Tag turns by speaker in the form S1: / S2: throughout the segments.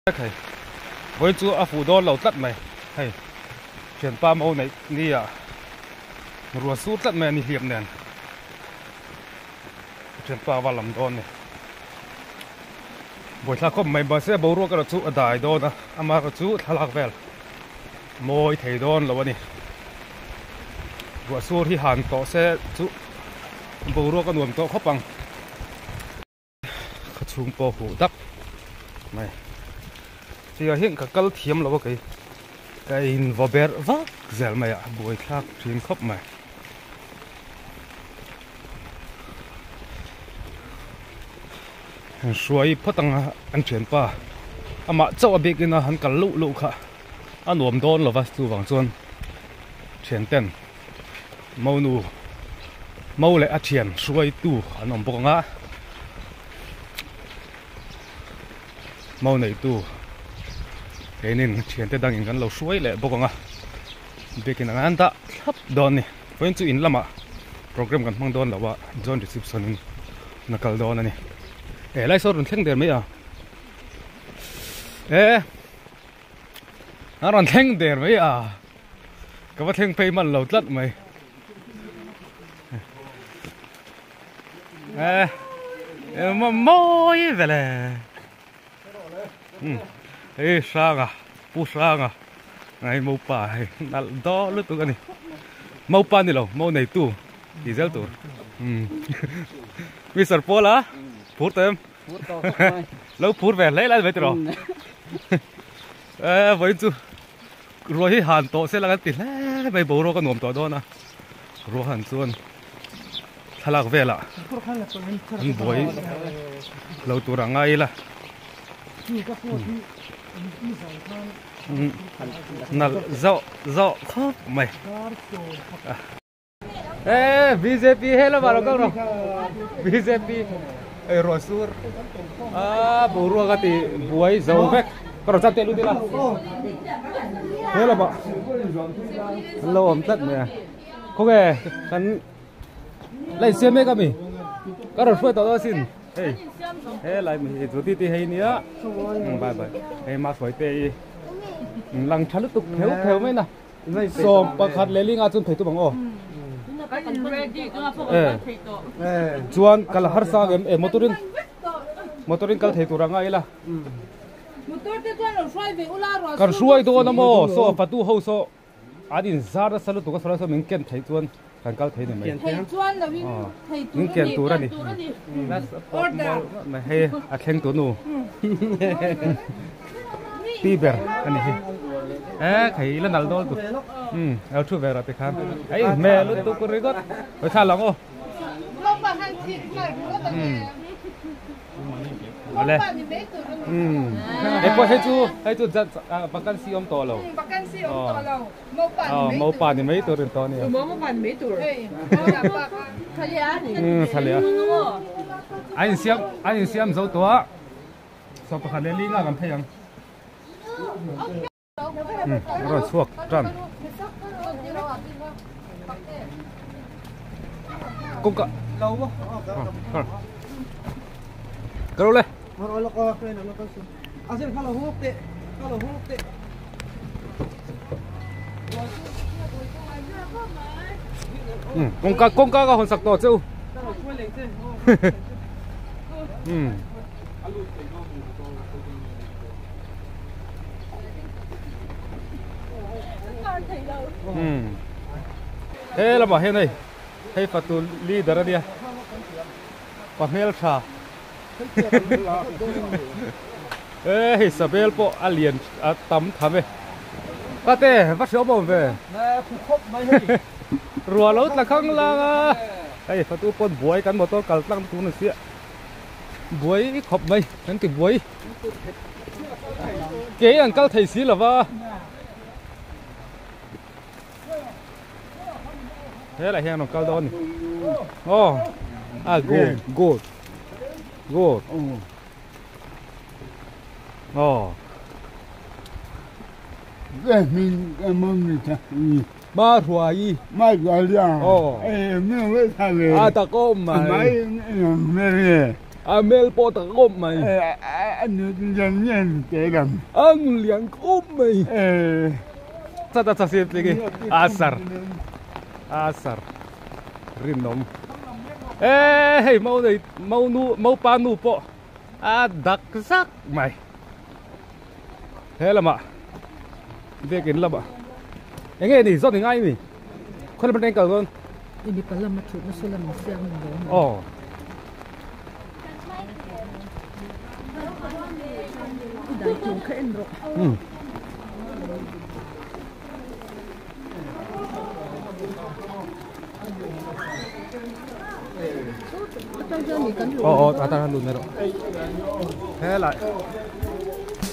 S1: Hei vawi chu a fuh dawn lo tlat mai hei thianpa mo neih ni ah ruah sur tlat mai a ni hliap nen thianpa va lam dawn a ni buaithlak khawp mai mahse boruak erawh chu a dai dawn a amaherawh chu thlalak vel mawi thei dawn lo a ni ruah sur hi han tawh se chu boruak a nuam tawh khawp ang. Kha chhung pawh huh dak mai chutiang hian ka kal thiam lo a kei ka in vaw berh vak zel mai a buai thlak thin khawp mai. An hruai phawt ang a an thianpa amah chauh a bikin a han kal luh luh kha a nuam dawn lo va chuvang chuan thian ten Monu Mo leh a thian hruaitu an awm bawk ang a, Mo neitu keinin thiante dangin kan lo hruai leh bawk ang a, biakin an an dah thlap dawn a ni. Vawiin chu in lamah program kan hmang dawn lo a, joint reception in an kal dawn a ni. Eh lai saw rawn thleng der mai a, eh a rawn thleng der mai a. Ka va thleng phei hman lo tlat mai. Eh, mawi vele. Hei hranga, pu hranga. Ngai mopa hei nalh daw lutuk ani. Mopa ni lo, mo nei tu ti zel tur. Mister Paul a, phur tawh em? Lo phur ve hle lai mai tiraw. Eh, vawiin chu Ruah hi han tawh se la kan ti hle mai boruak a nuam tawh dawn a ruah han chuan thlalak velah an buai lo tur a ngai ila nalh zawh zawh khawp mai. E BJP he lamah lo kal rawh BJP ei ruah sur a boruak a ti buai zo vek ka rawn chan teh lut ila he lamah an lo awm tlat mai a khawnge kan la insiam mek ami ka rawn hruai tawh dawn asin hei he lai mi hi chu ti ti hei nia bye bye hei ma hruai te hi lang tha lutuk pheu pheu mai na. 11 leh linga chuan thei tum ang aw. Chuan kal harsa ang em motorin motorin kal thei tur anga ila. Kan hruai dawn a maw saw fatu ho saw an in zar nasa lutuk a saw lai saw min ken thei chuan kan kal thei ni mai. Min ken tur a ni. Hei a thleng tu nu. Pi ber a ni hi e khai la nal dawl tu lo thu ve rawh tikhan ei hmel lutuk ringawt hawi thla lang aw ale hei pawh hei chu hei chu vacancy awm tawh lo mopa ni mai tur in tawh ania thalia a insiam a insiam zo tawh a. Saw pakhat leh li nga kan phei ang. A rawn chhuak tan. Kawngka. Ka lo le. Kawngka kawngka ka hawn sak tawh che u. He lamah hian hei hei fatu leader a nia pa hmeltha e hei sabel pawh a lian a tam tham e tate va hre awm awm ve ruah lo tla khang lang a hei fatu pawn buai kan motor kal tlang tur ni sia. Buai khawp mai kan ti buai kei an kal thei si lova helai hian an kal dawn a ni aw a gold gold gold aw Ma Hruai.
S2: Ma Hruai a.
S1: Aw.
S2: E mi wei tha le.
S1: A ta kawp mai.
S2: Mai me le.
S1: A mel pawh ta kawp mai.
S2: E Lian lian te lam.
S1: A nun lian khawp mai. Chata cha siam tling i a sar a sar rinawm e hei mau nei mau nu mau pa nu pawh a dak zak mai he lamah biakin lamah eng nge ni zawt ni ngai mi khawi lam atangin kal dawn.
S3: I mipa lama thutna saw lam ang siam ang lo a ni.
S1: Aw.
S3: I dai tur kha en rawh.
S1: Umm. Aw aw a tan a lut mai rawh. Helai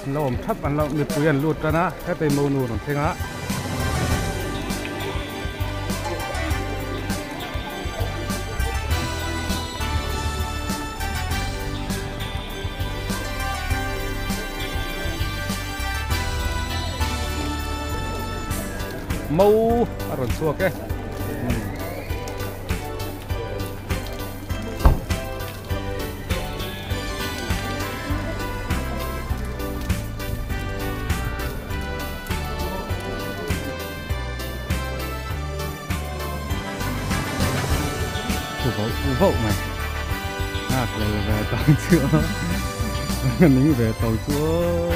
S1: an lo awm thap an lo mipui an lut tan a hetei monu rawn thleng a. Mo a rawn chhuak e. Thu vauh mai nghak lel ve tawh chu ning ve tawh chu aw.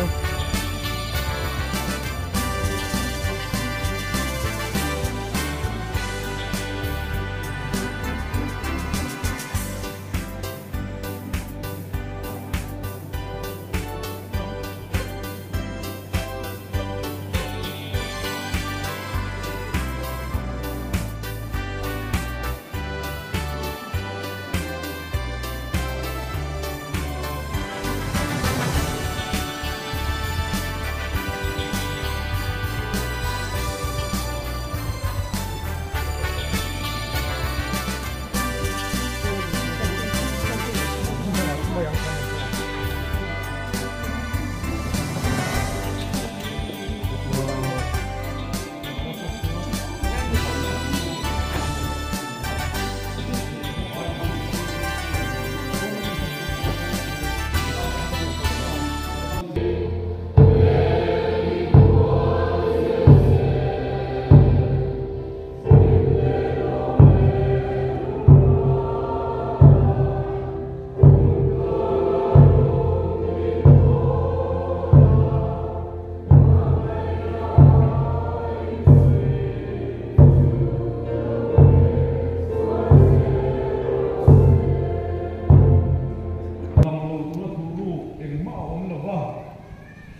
S4: Lang lo tura thu ruk engmah a awm lo va,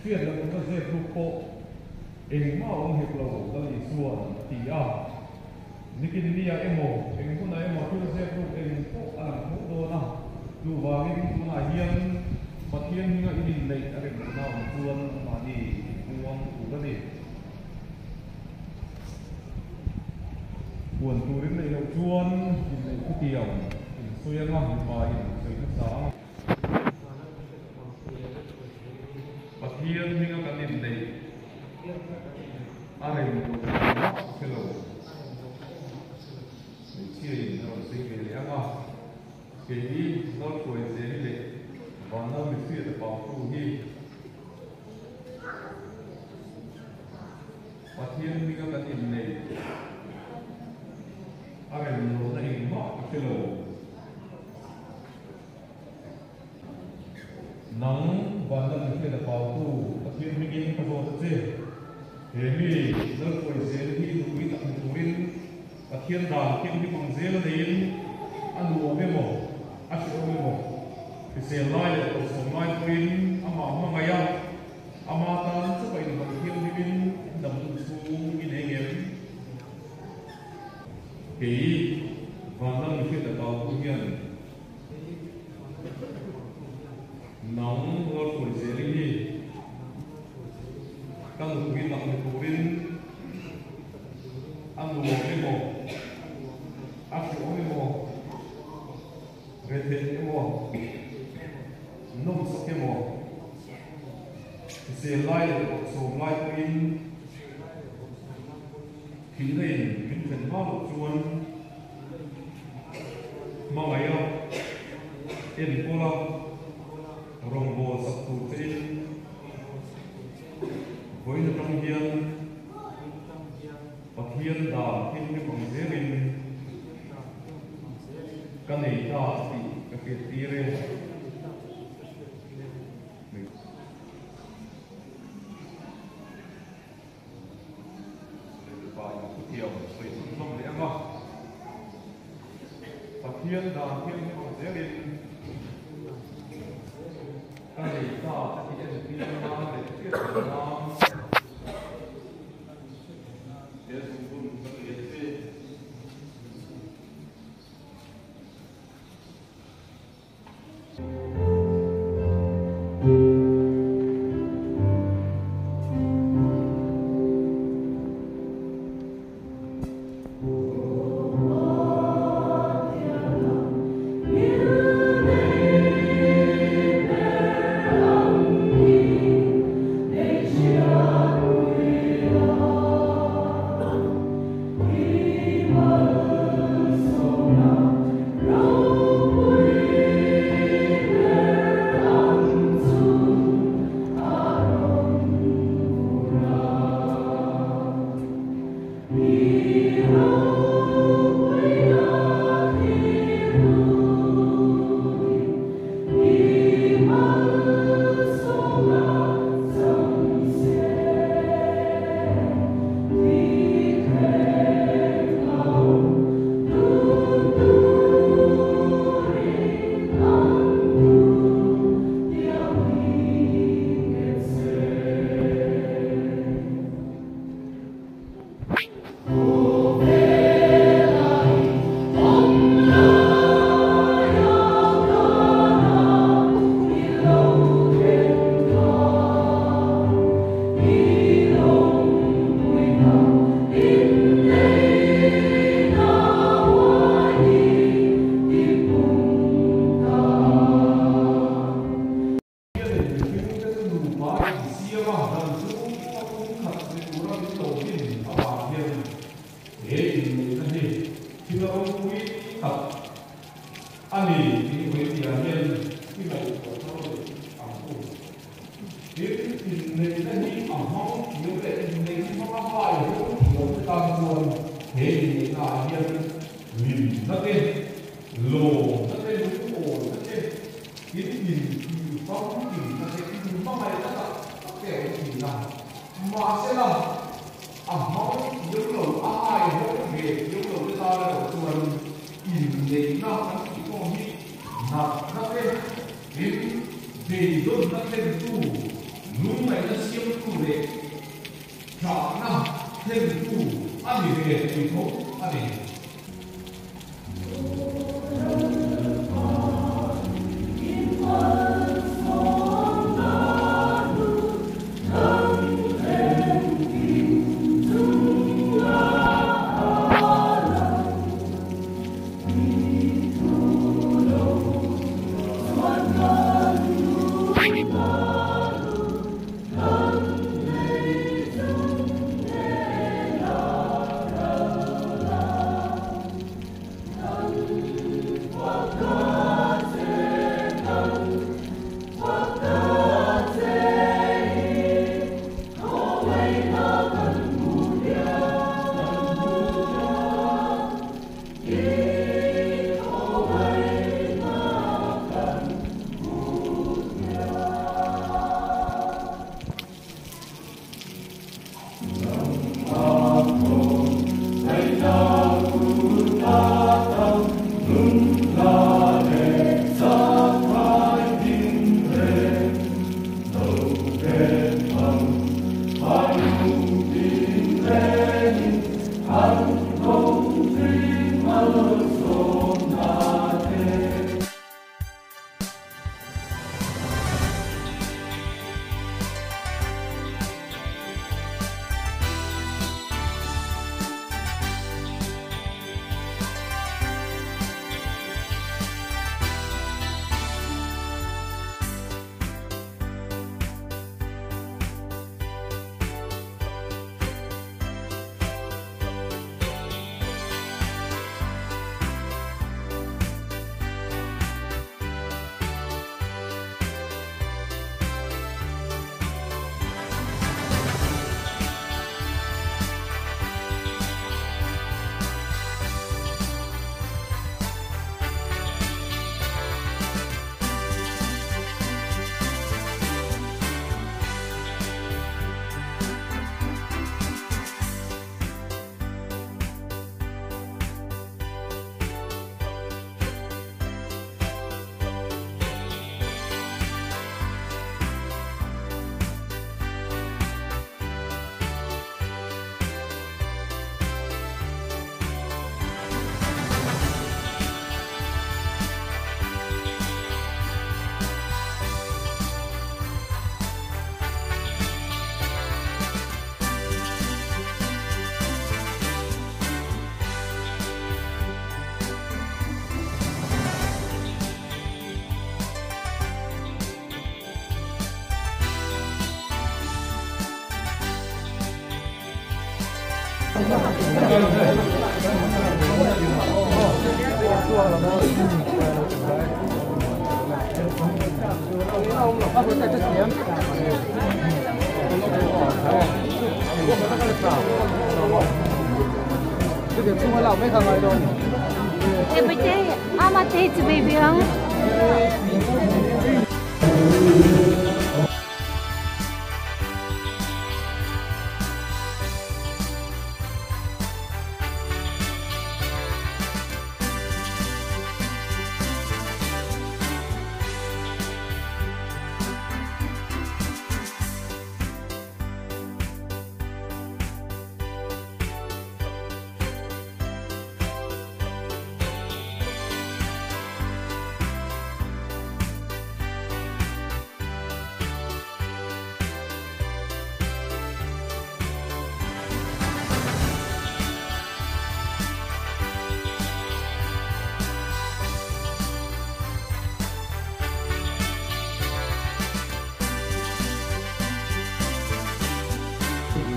S4: hriat loh tura zep ruk pawh engmah a awm hek lo, Lal Isua'n a ti a. Nikin nia emaw, eng hunah emaw thil zep ruk eng pawh a lang tho dawn a, chuvangin tunah hian Pathian hminga in inneih a rem lohna awm chuan mahni inpuang tur a ni. Puan tur in neih loh chuan inneih khutiang in sawi anga mipa in sawi hmasa ang. Pathian hminga kan inneih a rem loh engmah a hre lo. Hmeichhia in a rawn sawi ve leh ang a, kei hi Lalhruai Zeli leh Vanlal Mihriata Pautu hi Pathian hminga kan inneih a rem lohna engmah ka hre lo. Nang Vanlal Mihriata Pautu Pathian hmingin ka zawt a che. He mi Lalpuai zel hi nupui tak ni turin Pathian dan thianghlim ang zel a neiin a nuam emaw, a hrehawm emaw, hrisel lai leh tawhsawm lai pawhin amah hmangaih a, ama tan chauh a inhal thianghlimin in dam dun chhung i nei ngem? Kei Vanlal Mihriata Pautu hian Nang Lalpuai Zeli hi ka nupui tak ni turin a nuam emaw, a hreawm emaw, retheih emaw, nawmsak emaw, hrisel lai leh tawhsawm lai pawhin thihna in min then hma loh chuan Hmangaih a, enkawl a, rawngbâwl sak tur chein vawiin atang hian Pathian dan thianghlim ang zelin ka nei ta tih ka hriattir e. Mipa in thutiam sawi chhunzawm leh ang a, Pathian dan thianghlim ang zelin ka nei ta che tih entir nan leh hriat reng nan he zungbun ka nei a che. Mihringte chu nupa insiam a, dan chhungkua pumkhat ni tura min lo din avang hian he inneihna hi thil ropui tak a ni tih vawitia hian i ngaihtuah thar leh ang u. Tin, inneihna hi a hmang thiam leh inneihna hmanga haihawm thiamte tan chuan he inneihnaah hian hlimna te, lawmna te, lungawina te, In intih famkim na te in hmangaih na tak tak te a awm thin a, mahsela a hmang thiam lo, a haihawm ve thiam lo te tan erawh chuan inneihna kan tih pawh hi natna te, tin beidawnna thlentu, lungngaihna siamtu leh ṭahna thlentu a ni ve thei tho a ni.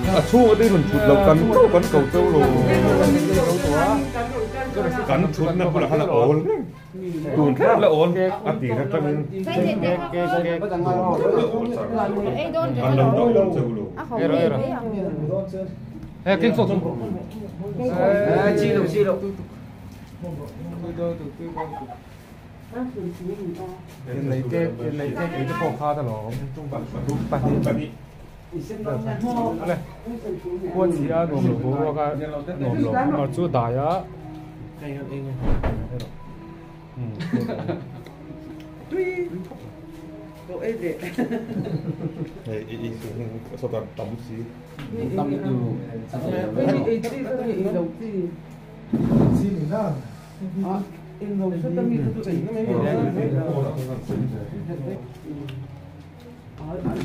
S4: A chhung a run thut lo kan ko kan ko cheu lo kan thut na bula khan a awl tun thlat la awl a ti na tangin an lo do awl cheu lo
S1: e kinh sok
S5: chi lo chi lo
S1: lấy cái cái kha ta lo pa ni ale quân gì á nồm lổ bố cái nồm lổ mà chú đại á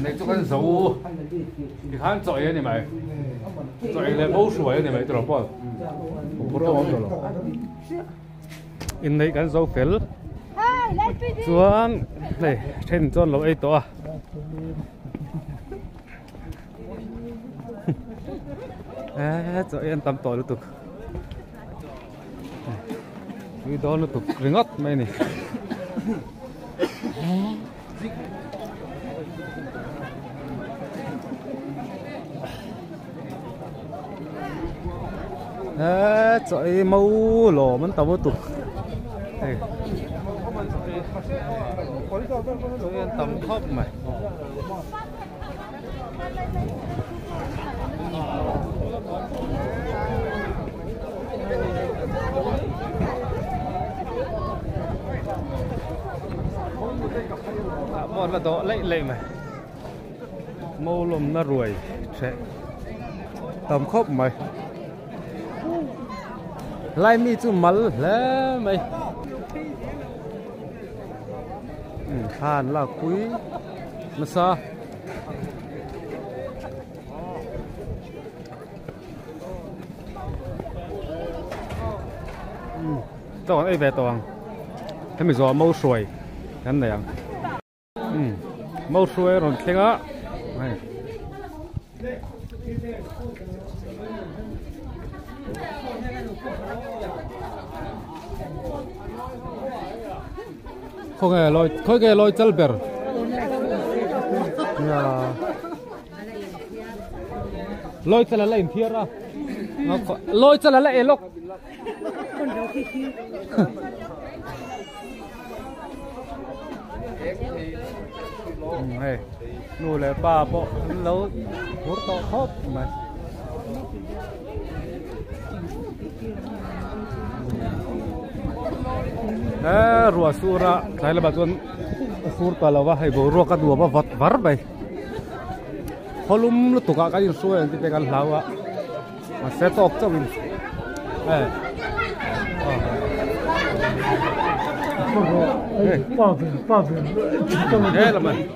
S1: này cho cái dầu thì khán chọi này mày chọi là bố sủi này mày tôi bảo bố đâu rồi in này cái dầu phèn chuan này trên chuan lẩu ấy to à chọi ăn tắm to luôn tục cái đó nó tục ngót mày này à chọi mau lò mình tao tục tầm khóc mày bọn là đó lấy lấy mày mau lồm nó ruồi sẽ tầm khóc mày lai mi chú mal lẽ mày than là quý mà sao tao ấy về toàn thế mình giờ mau xuôi thế này à mau xuôi rồi thế á không nghe lôi thôi cái lôi chân bèr lôi chân là lại thiên ra lôi chân là lại lốc nụ lại ba bộ lâu hút to khóc mà rùa sura thấy là bà tuấn sur ta là va hay bộ rùa cá đùa va vật vắt vậy holum lu tuka cái suy thì cái lao á mà sẽ tóc cho mình Thế là mày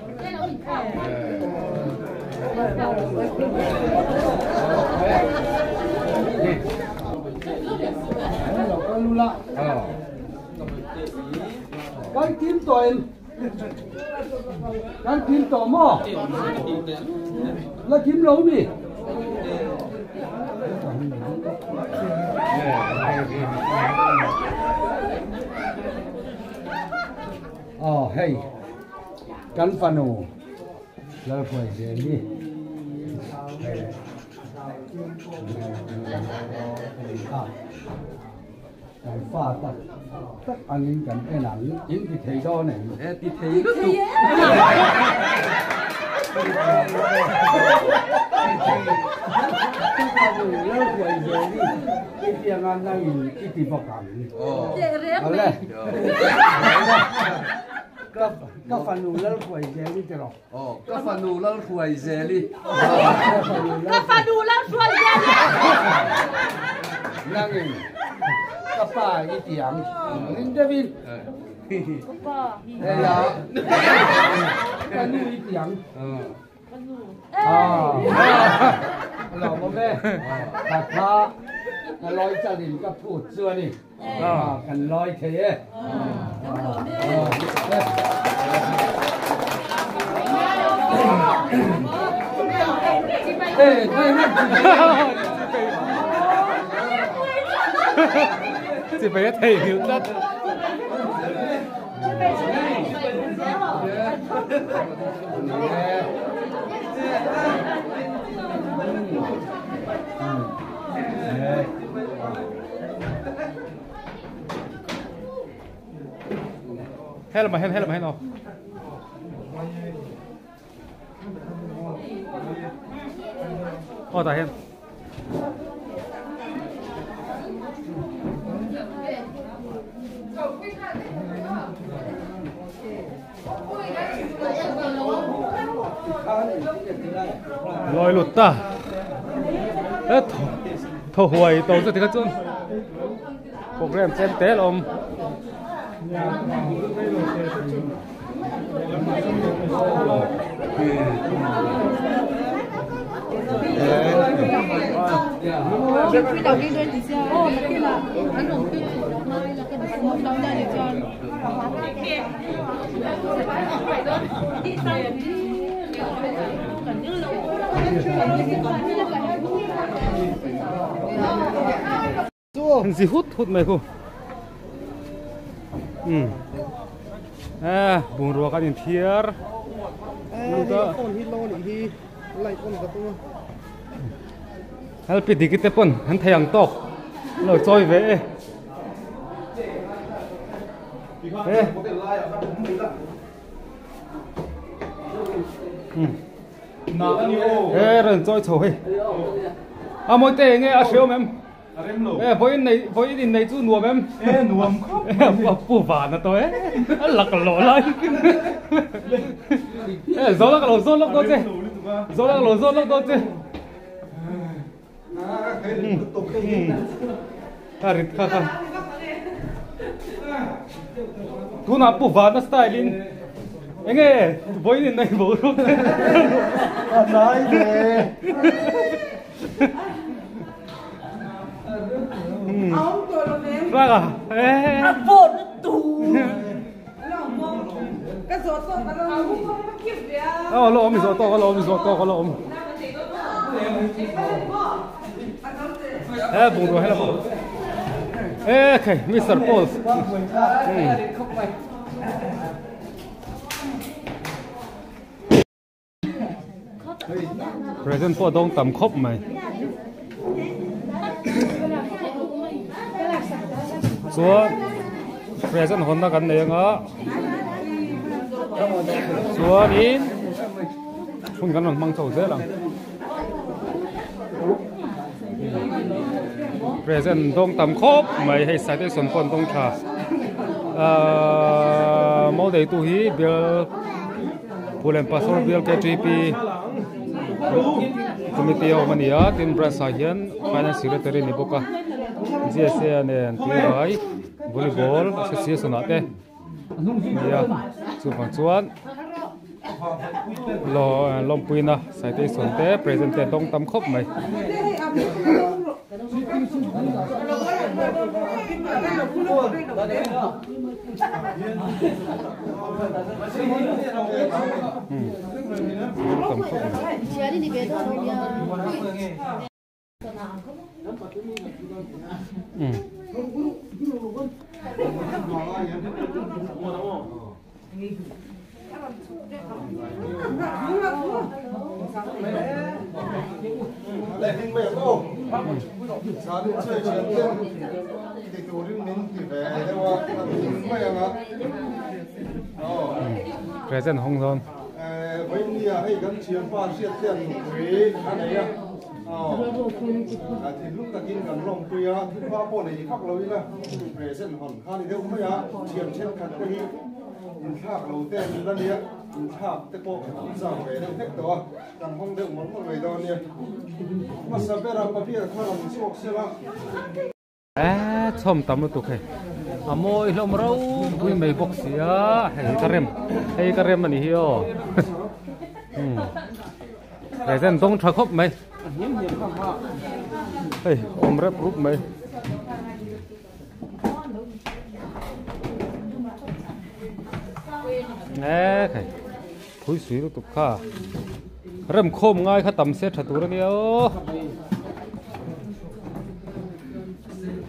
S5: cái kim tội cái kim tổ mò là kim lấu mi Aw hei kan fanu Lalhruai zel hi hei kan fa tak tak angin kan en ang in ti thei dawn em?
S6: E ti thei lutuk.
S5: Lalhruai zel hi i tianga nangin i ti bawk ang. Awle. Ka fanu Lalhruaizeli ti rawh.
S6: Aw, ka fanu Lalhruaizeli.
S3: Ka fanu Lalhruaizeli.
S5: Nangin ka pa i ti ang. Rin deuhin.
S3: Ka pa.
S5: Heia. Ka nu i ti ang.
S3: Ka nu.
S5: A lawm awm e. Kha kha ka lawi chalin ka phut chu a ni. Kan lawi thei e.
S1: Chị phải thầy hiểu tất. Helma hen helma hen aw. Aw tah hian. Lawi lut ta. E thaw huai to chu tikha chuan program chen te a awm. Zi hut hut mai khu um a bungrua kan inthiar help dik te pawn an thei ang tawk lo chawi ve e e rawn chawi chho hei a mawi te enge a hriau em. E vawiin nei vawiin in nei chu nuam em?
S4: E nuam khawp
S1: mai. E pu van a to e. A lak lo lai. E zo lak lo zo lak dawn che. Zo lak lo zo lak dawn che. A rit kha kha. Tunah pu van a style in enge vawiin in nei boruak.
S5: A nai ve.
S1: Mr. Paul. Present pawh dawng tam khawp mai. Chuan present hawnna kan nei anga chuanin hun kan rawn hmang chho zel ang. Present dawng tam khawp mai hei citation pawh an dawng tha. Ahh mo neitu hi bial. Pulen Pastor Bial KTP Committee a awm a ni a, tin branch ah hian Finance Secretary a ni bawk a, GSA nen tuivai Volleyball Association ah te a ni a, chuvang chuan lawmpuina citation te present te a dawng tam khawp mai. Tam khawp mai. Present hawng dawn.
S7: Thinlung takin kan lawmpui a, thilhma pawh nei vak lo ila present hawn kha ni deuh mai a, thiam thenkhat te hi inthlak lo te an la nia, inthlak te pawh an zam ve deuh hlek tawh a, kan hawng deuh mawlh mawlh mai dawn nia. Hmasa bera papier kha rawn chhuak sela.
S1: Eee chhawm tam lutuk hei a mawi hlawm ropui mai bawk si a hei hi ka rem hei ka rem a ni hi aw present dawng tha khawp mai hei awm rep rup mai. Eee hei phui sui lutuk kha rem khawm ngai kha tam se tha tur a nia aw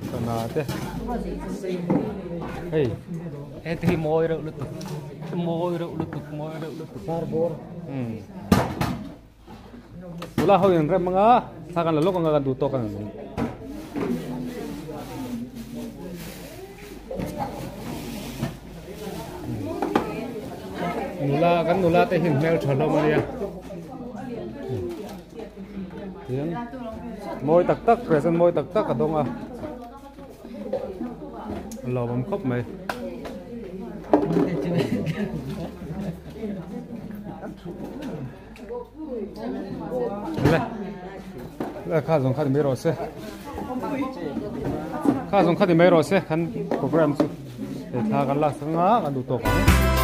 S1: sana te hei heti hi mawi reuh lutuk mawi reuh lutuk mawi reuh lutuk nula ho in rem anga thla kan la lawk anga kan duh tawk a ni. Nula kan nula te hi hmel tha hlawm a nia hian mawi tak tak present mawi tak tak a dawng a a lawmawm khawp mai. Le le kha zawng kha ni mai rawh se kha zawng kha ni mai rawh se kan program chu he thla kan lak sak anga kan duh tawk ang.